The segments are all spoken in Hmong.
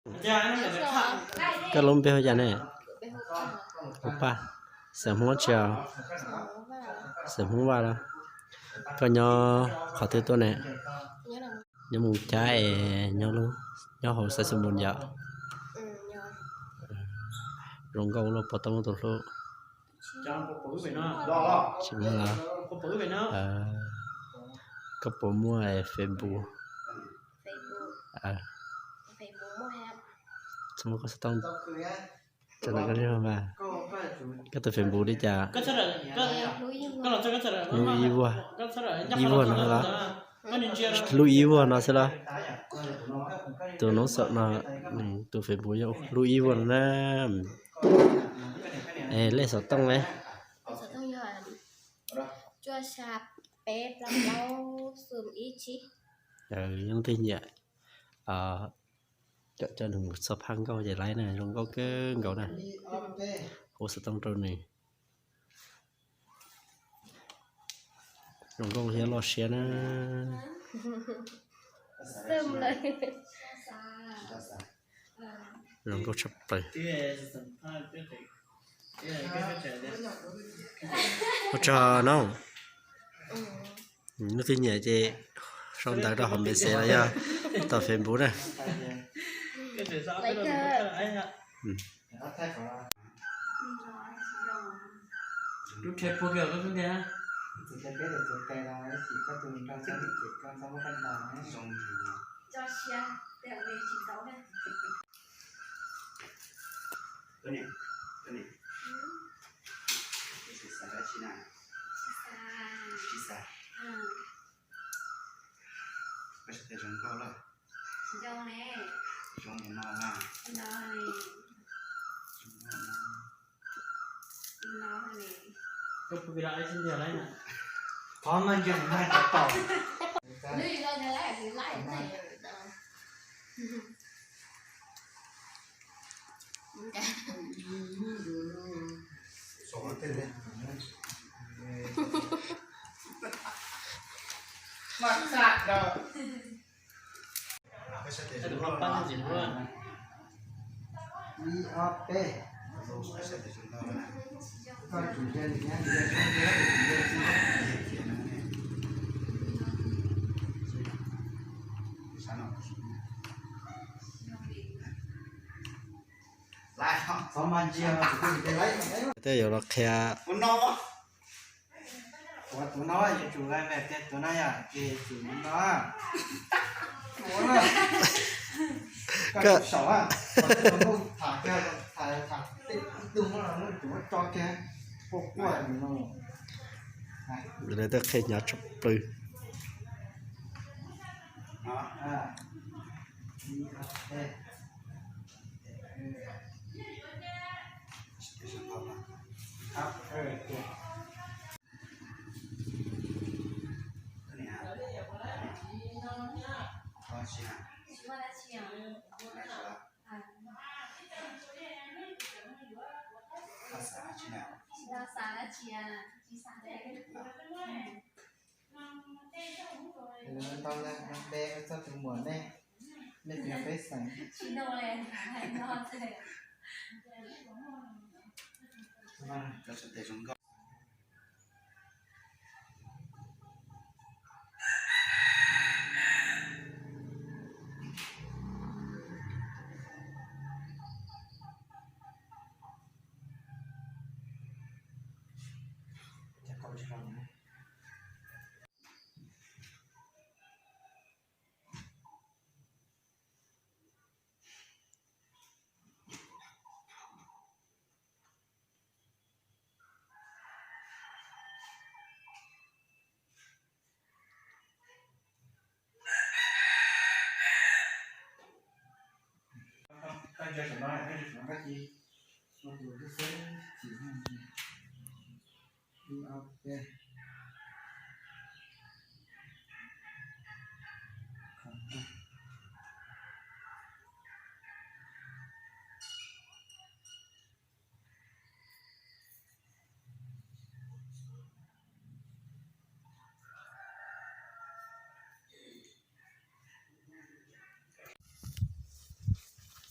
Koj lub npe hu cas ne? Hu Paj. Xeem Hmoob tsi? Xeem Hmoob Vaj los? Koj nyob qhov twg tuaj ne? Nyob Moos Cab es nyob hauv Xaiv Xus Mus yom? Zoo nkauj luaj puas tau muaj tus hlub? Tsis muaj los? Koj puas muaj Facebook? Tsis muaj, koj xov tooj. Koj tus Facebook li cas? Hlub Ib Vuag. Ib Vuag no los? Hlub Ib Vuag no xwb los? Tus noob xom no, nws tus Facebook yog Hlub Ib Vuag no na. Es lej xov tooj ne? Yog leej twg nyiam, coj nws mus txog phaj nkauj ces laib na, zoo nkauj kawg nkaus na. Hu xov tooj rau nws. Zoo nkauj thiab loj siab na. Zoo nkauj tshaj plaws. Ua tsaug no. Leej twg nyiam ces sau ntawv rau hauv npe xev los yog tau Facebook na. Tej yuav los qhia. Ua tus no yuav tsum laiv tias tus no yog ces tsum no. Koj saum a, tham kiag, tham tham tej tus no los tsum muab tso kiag, quaj quaj no. Lawv tej qhia hnyav tshaj plaws. Tau npe txog tus muam nej, nej tias peb xeem.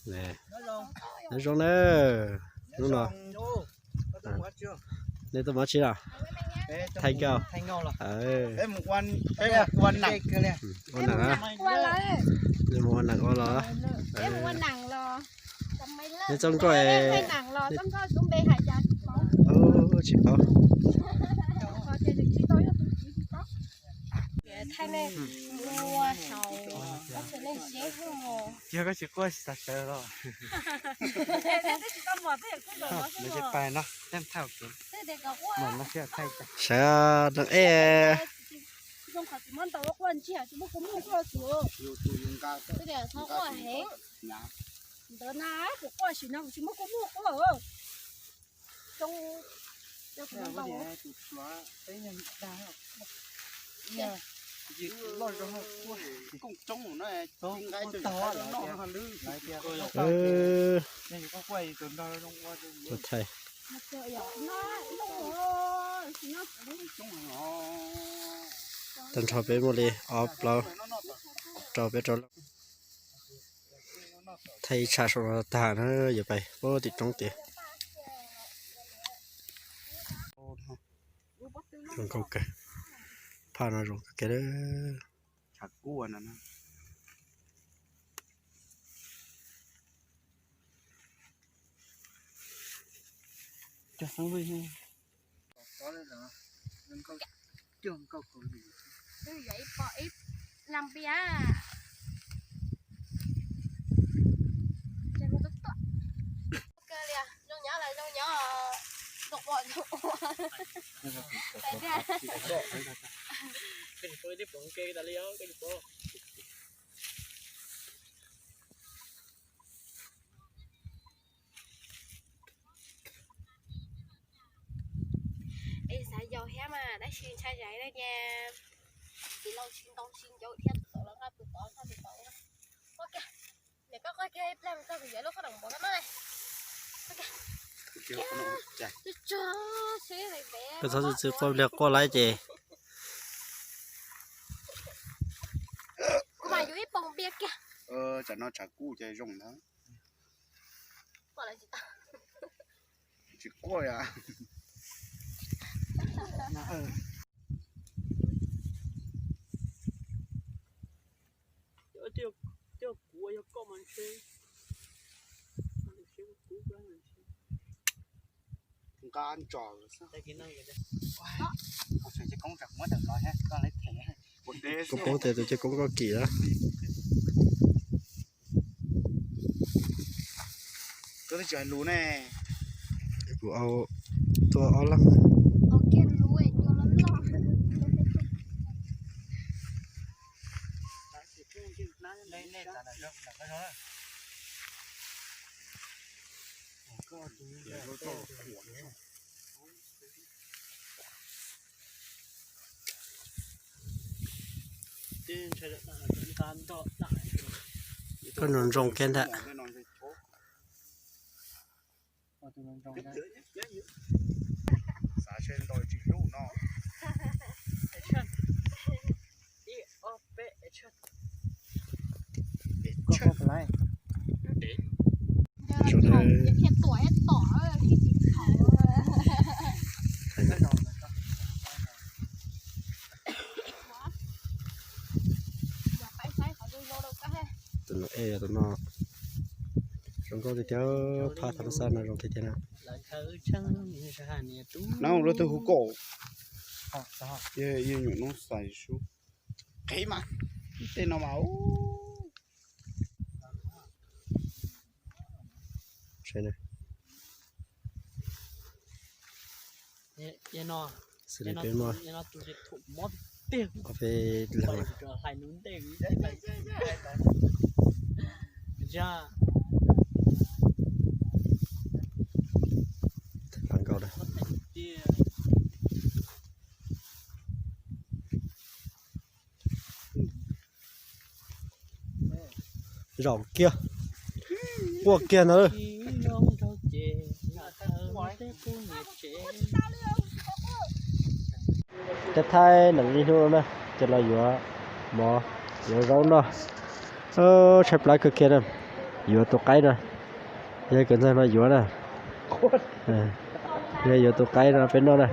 Nyob zoo na, hnub no nej tuaj mus tsi los? Thaij nkauj. Ua neeg, nej mus ua neeg ua los? Nej txoj nkauj, tsis paub. Yog koj tsis quaj tsis txhob sawv los. Sawv neeg ej. Ntawd na kuv quaj sim no kuv tsis muab kua muag quaj. Tag nrho peb muaj li ob plaub rau peb rau. Thaij ib tsham saum no tag na yuav pais puag tim roob tid. Zoo nkauj kawg, phaj no zoo kawg kiag. Zoo nyob los zoo nyob, zoo ua zoo ua. Es xav yos thiab mas tab sis ntshai zais na ces txiv laus tsis ntoo tsis ncauj thiab tawm los nqa pw tod nqa pw tod. Ua kiag, niam koj quaj kiag ib pliag koj kuv yuav lub qhob noom npaum no na. Koj txhob txwv txwv quaj, pliag quaj laib ces kuv mam yuav ib poom npias kiag. Tsam no tshav kub ces zoo ntag. Tsis quaj yom. Nqa ntsos xwb. Koj poob tes tus coj koob koj kim lawm. Koj twb tsis hais lus ne. Kuv tua ob leeg. Koj nroo nroo kiag ntag. Xav seb ntau tsis hlub no. Tus no ej, tus no zoo nkauj tiag tiag, phaj thaj ma xaj no zoo tiag tiag na. Nab lub tug hu koj, yog nyuam nub xais sub qhev mas, tej no mas. Xws li peb muaj ob peb leeg lawm. Nkaus lawm. Zaum kiag, quaj kiag ntawd. Teb thaij nees ib hnub na, ces los yuav mov yuav zaub noj. Tshaib plab kawg kiag na. Yuav tus qaib no, yog kwv ntxawg no yuav na. Yog yuav tus qaib no peb noj na.